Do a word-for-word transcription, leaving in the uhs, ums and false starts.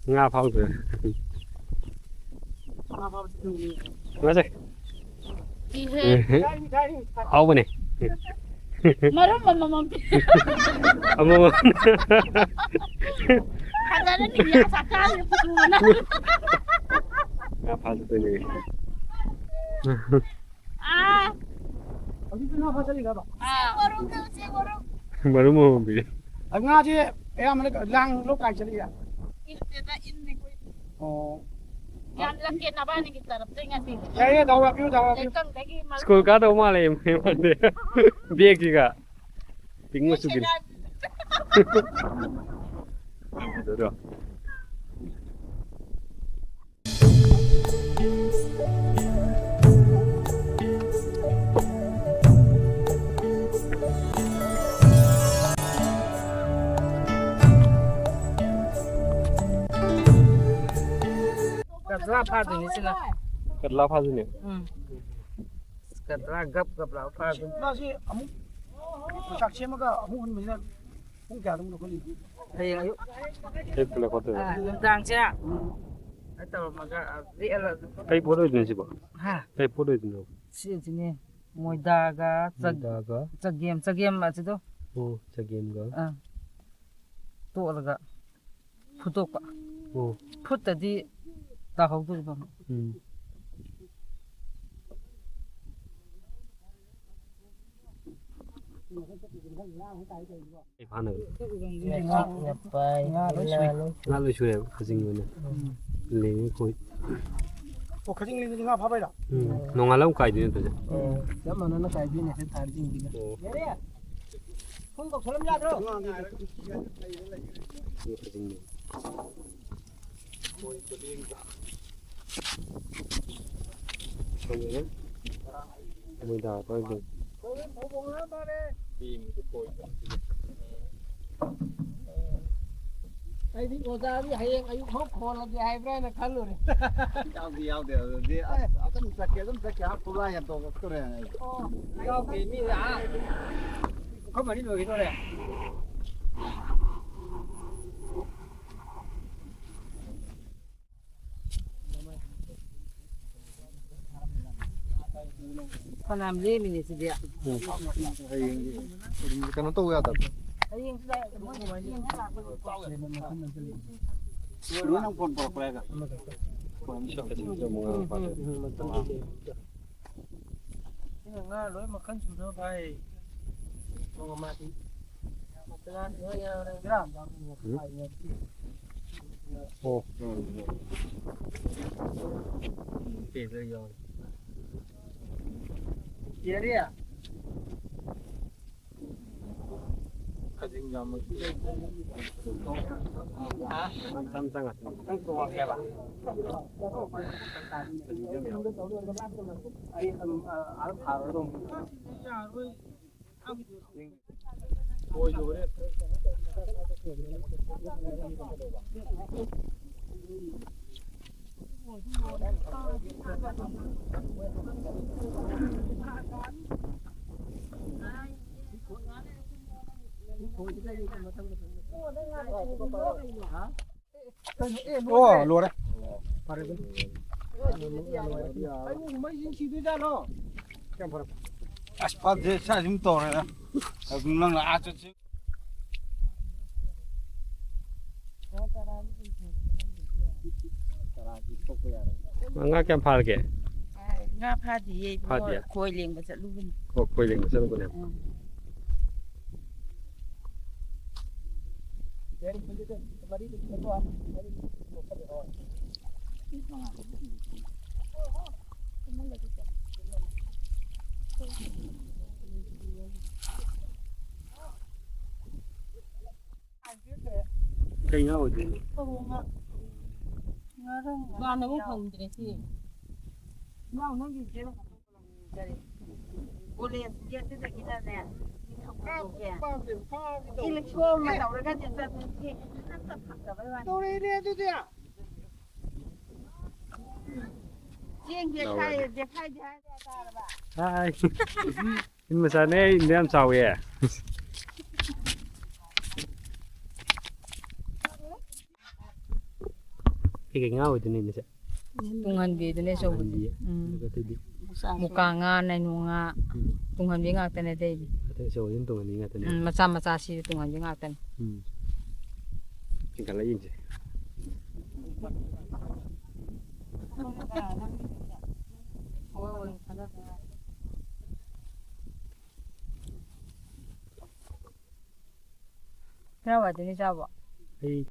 ꯉꯥ ꯐꯥꯎꯗ꯭ꯔꯦ꯫ ꯉꯥꯁꯦ꯫ ꯏꯍꯦ꯫ ꯍꯥꯎꯕꯅꯦ꯫ ꯃꯔꯨꯝ ꯑꯃꯃꯝ ꯄꯤ꯫ ꯑꯃꯃꯝ꯫ ꯐꯖꯔꯅꯤ, ꯌꯥ ꯆꯥꯛꯆꯥꯔꯅꯤ ꯄꯨꯊꯣꯛꯑꯣꯅ꯫ ꯉꯥ ꯐꯥꯗꯣꯏꯅꯦ꯫ ꯑꯥ꯫ ꯍꯧꯖꯤꯛꯇꯤ ꯉꯥ ꯐꯥ ꯆꯠꯂꯤꯔꯕ? ꯑꯥ꯫ ꯃꯔꯨꯝ ꯑꯃꯃꯝ ꯄꯤ꯫ ꯑ, ꯉꯥꯁꯦ ꯑꯌꯥꯝꯕꯅ ꯂꯥꯡ ꯂꯣ ꯀꯥꯏ ꯆꯠꯂꯤꯔ? ꯏꯟꯗꯦꯗ, ꯏꯟꯅꯤ ꯑꯩꯈꯣꯏ꯫ ꯑꯣ꯫ ꯌꯥꯝ ꯂꯛꯀꯦ ꯅꯕꯥꯅꯤꯒꯤ ꯇꯔꯞꯇꯩ ꯉꯁꯤ꯫ ꯌꯥꯏꯌꯦ, ꯗꯥꯎ ꯌꯥꯕꯤꯌꯨ, ꯗꯥꯎ ꯌꯥꯕꯤꯌꯨ꯫ ꯂꯩꯀꯪꯗꯒꯤ ꯃꯔꯨꯝ꯫ ꯁ꯭ꯀꯨꯜ ꯀꯥꯗꯧ ꯃꯥꯜꯂꯦ, ꯃꯥꯗꯤ꯫ ꯕꯦꯒꯁꯤꯒ꯫ ꯄꯤꯡ ꯃꯆꯨꯒꯤꯅꯤ꯫ ꯑꯗꯨꯗꯣ꯫ ꯀꯇꯂꯥ ꯐꯥꯗꯣꯏꯅꯤ ꯁꯤꯅ꯫ ꯀꯇꯂꯥ ꯐꯥꯗꯣꯏꯅꯦ꯫ ꯎꯝ꯫ ꯀꯇꯂꯥ ꯒꯞ ꯒꯞ ꯂꯥꯎ ꯐꯥꯗꯣꯏꯅꯤ꯫ ꯃꯥꯁꯤ ꯑꯃꯨꯛ ꯆꯥꯛ ꯁꯦꯝꯃꯒ ꯑꯃꯨꯛ ꯍꯨꯟꯕꯁꯤꯅ ꯄꯨꯡ ꯀꯌꯥꯗ ꯑꯃꯨꯛ ꯂꯧꯈꯠꯂꯤꯅꯣ? ꯍꯌꯦꯡ ꯑꯌꯨꯛ꯫ ꯑꯌꯨꯛꯇ ꯂꯧꯈꯠꯇꯣꯏꯕ꯫ ꯑꯥ, ꯅꯨꯡꯗꯥꯡꯁꯦ꯫ ꯎꯝ꯫ ꯑꯗꯨꯃꯥꯏꯅ ꯇꯧꯔꯝꯃꯒ, ꯑ, ꯂꯦꯛꯑꯒ꯫ ꯀꯩ ꯄꯣꯠ ꯑꯣꯏꯗꯣꯏꯅꯣ ꯁꯤꯕꯣ? ꯍꯥ? ꯀꯩ ꯄꯣꯠ ꯑꯣꯏꯗꯣꯏꯅꯣ? ꯁꯤꯁꯤꯅꯦ꯫ ꯃꯣꯏꯗꯥꯒ ꯆ-, ꯃꯣꯏꯗꯥꯒ? ꯆꯒꯦꯝ, ꯆꯒꯦꯝ ꯑꯁꯤꯗꯣ꯫ ꯑꯣ, ꯆꯒꯦꯝꯒ꯫ ꯑꯥ꯫ ꯇꯣꯠꯂꯒ ꯐꯨꯠꯇꯣꯛꯄ꯫ ꯑꯣ꯫ ꯐꯨꯠꯇꯗꯤ ꯇꯥꯍꯧꯗꯣꯔꯤꯕ ꯑꯃꯨꯛ꯫ ꯎꯝ꯫ ꯀꯩ ꯐꯥꯅꯕ? ꯉꯥ ꯂꯣꯏ ꯁꯨꯔꯦ꯫ ꯉꯥ ꯂꯣꯏ ꯁꯨꯔꯦꯕ, ꯈꯖꯤꯡ ꯑꯣꯏꯅ꯫ ꯎꯝ꯫ ꯂꯦꯡꯉꯤ ꯈꯣꯏ꯫ ꯑꯣ, ꯈꯖꯤꯡ ꯂꯦꯡꯕꯗꯤ ꯉꯥ ꯐꯥꯕꯩꯔꯣ? ꯎꯝ꯫ ꯅꯣꯡꯉꯥꯜꯂ ꯑꯃꯨꯛ ꯀꯥꯏꯗꯣꯏ ꯅꯠꯇ꯭ꯔꯣ ꯁꯦ? ꯑꯣ꯫ ꯆꯞ ꯃꯥꯟꯅꯅ ꯀꯥꯏꯗꯣꯏꯅꯦ ꯁꯦ, ꯊꯥꯔꯤꯁꯤꯡꯁꯤꯒ꯫ ꯑꯣ꯫ ꯐꯣꯟ ꯇꯧꯁꯜꯂꯝ ꯌꯥꯗ꯭ꯔꯣ? ꯁꯤ ꯈꯖꯤꯡꯅꯦ꯫ ꯃꯣꯏꯗꯥ ꯑꯩꯈꯣꯏꯒꯤ꯫ ꯑꯩꯗꯤ ꯑꯣꯖꯥꯗꯤ ꯍꯌꯦꯡ ꯑꯌꯨꯛ ꯐꯥꯎ ꯈꯣꯜꯂꯒꯦ ꯍꯥꯏꯕ꯭ꯔꯥꯅ ꯈꯜꯂꯨꯔꯦ꯫ ꯌꯥꯎꯗꯦ, ꯌꯥꯎꯗꯦ꯫ ꯑꯗꯨꯗꯤ ꯑꯁ, ꯑꯗꯨꯝ ꯆꯠꯀꯦ, ꯑꯗꯨꯝ ꯆꯠꯀꯦ, ꯍꯥ, ꯄꯨꯔꯥ ꯍꯦꯟꯗꯣꯛꯇꯣꯔꯦ꯫ ꯑꯣ, ꯌꯥꯎꯗꯦ, ꯃꯤ ꯑꯥ ꯄꯨꯈꯝ ꯑꯅꯤ ꯂꯣꯏꯈꯤꯗꯣꯔꯦ꯫ ꯐꯅꯌꯥꯝ ꯂꯦꯝꯃꯤꯅꯦ ꯁꯤꯗꯤ꯫ ꯎꯝ꯫ ꯍꯌꯦꯡꯗꯤ ꯑꯗꯨꯝ ꯀꯩꯅꯣ ꯇꯧꯕ ꯌꯥꯗꯕ꯭ꯔꯥ? ꯍꯌꯦꯡꯁꯤꯗ ꯃꯣꯏ ꯌꯦꯡꯕ ꯂꯥꯛꯄꯗꯣ꯫ ꯂꯣꯏꯅ ꯐꯣꯟ ꯇꯧꯔꯛꯄ꯭ꯔꯥ ꯍꯥꯏꯒ? ꯎꯝ, ꯎꯝ, ꯎꯝ, ꯎꯝ꯫ ꯁꯤꯅ ꯉꯥ ꯂꯣꯏ ꯃꯈꯜ ꯁꯨꯅ ꯐꯥꯏ꯫ ꯃꯉꯥ ꯃꯥꯗꯤ꯫ ꯃꯆꯥ ꯂꯣꯏ ꯌꯥꯎꯔꯦ꯫ ꯎꯝ꯫ ꯑꯣ꯫ ꯎꯝ꯫ ꯄꯦ ꯂꯣꯏ ꯌꯥꯎꯔꯦ꯫ ꯌꯥꯔꯦ꯫ ꯈꯖꯤꯡ ꯌꯥꯝꯕꯒꯤ꯫ ꯍꯥ? ꯃꯆꯥ ꯃꯆꯥ ꯉꯥꯛꯇꯅꯤ꯫ ꯅꯪ ꯇꯣꯡꯉꯛꯀꯦꯕ? ꯑꯩ ꯑꯗꯨꯝ, ꯑ, ꯑꯥꯗ ꯊꯥꯔꯨꯔ ꯑꯗꯨꯝ꯫ ꯑꯣ, ꯂꯣꯏꯔꯦ꯫ ꯐꯔꯦ ꯑꯗꯨꯝ꯫ ꯑꯩꯕꯨ ꯃꯩꯁꯤ ꯁꯤꯗꯣꯏꯖꯥꯠꯂꯣ? ꯀꯌꯥꯝ ꯐꯔꯦ? ꯑꯁ, ꯐꯠꯇꯦ, ꯁꯥꯏ ꯁꯨꯝ ꯇꯧꯔꯦꯗ꯫ ꯑꯗꯨꯝ ꯅꯪꯅ ꯑꯥ ꯆꯠꯁꯤ꯫ ꯃꯉꯥ ꯀꯌꯥꯝ ꯐꯥꯔꯒꯦ? ꯉꯥ ꯐꯥꯗꯤꯌꯦ ꯏꯕꯨꯡꯉꯣ꯫ ꯐꯥꯗꯤꯌꯦ? ꯈꯣꯏ ꯂꯦꯡꯕ ꯆꯠꯂꯨꯕꯅꯤ꯫ ꯑꯣ, ꯈꯣꯏ ꯂꯦꯡꯕ ꯆꯠꯂꯨꯕꯅꯦ꯫ ꯎꯝ꯫ ꯀꯩ ꯉꯥ ꯑꯣꯏꯗꯣꯏꯅꯣ? ꯉꯥꯔꯪ ꯉꯥ ꯗꯨꯀꯥꯟꯗꯕꯨ ꯌꯥꯎ-, ꯐꯪꯗ꯭ꯔꯦ ꯁꯤ꯫ ꯏꯅꯥꯎ, ꯅꯪꯒꯤ ꯏꯆꯦꯅ ꯀꯔꯤ? ꯀꯣꯂꯦꯖ ꯒꯦꯠꯇꯨꯗꯒꯤꯅꯅꯦ, ꯅꯤꯡꯊꯧ ꯈꯣꯡꯗꯣꯡꯁꯦ꯫ ꯏꯂꯤꯁꯣꯝꯅ ꯇꯧꯔꯒꯗꯤ ꯆꯠꯄꯁꯤ ꯐꯪꯗꯕꯩ ꯋꯥꯅꯤ꯫ ꯇꯧꯔꯛꯏꯅꯦ ꯑꯗꯨꯗꯤ꯫ ꯆꯦꯡ ꯕꯦꯛꯈꯥꯏ, ꯂꯧꯔꯒꯦ꯫ ꯕꯦꯛꯈꯥꯏꯗꯤ ꯍꯥꯏꯔꯦ, ꯇꯥꯔꯕ? ꯍꯥꯏ꯫ ꯏꯟ ꯃꯆꯥꯅꯦ, ꯏꯟꯗꯣ ꯌꯥꯝ ꯆꯥꯎꯋꯦ꯫ ꯀꯩꯀꯩ ꯉꯥ ꯑꯣꯏꯗꯣꯏꯅꯣ ꯏꯟꯁꯦ? ꯇꯨꯡꯍꯟꯕꯤꯗꯨꯅꯦ ꯑꯆꯧꯕꯗꯤ꯫ ꯇꯨꯡꯍꯟꯕꯤ꯫ ꯎꯝ꯫ ꯑꯗꯨꯒ ꯑꯇꯩꯗꯤ? ꯃꯨꯀꯥ ꯉꯥ, ꯅꯥꯏꯅꯣ ꯉꯥ, ꯎꯝ꯫ ꯇꯨꯡꯍꯟꯕꯤ ꯉꯥꯛꯇꯅꯦ ꯑꯇꯩꯗꯤ꯫ ꯑꯇꯩ ꯑꯆꯧꯕꯁꯤꯅ ꯇꯨꯡꯍꯟꯕꯤ ꯉꯥꯛꯇꯅꯦ꯫ ꯎꯝ, ꯃꯆꯥ ꯃꯆꯥꯁꯤꯁꯨ ꯇꯨꯡꯍꯟꯕꯤ ꯉꯥꯛꯇꯅꯦ꯫ ꯎꯝ꯫ ꯆꯤꯡꯈꯠꯂ ꯌꯦꯡꯁꯦ꯫ ꯀꯔꯥꯏꯋꯥꯏꯗꯅꯤ ꯆꯥꯕ? ꯑꯩ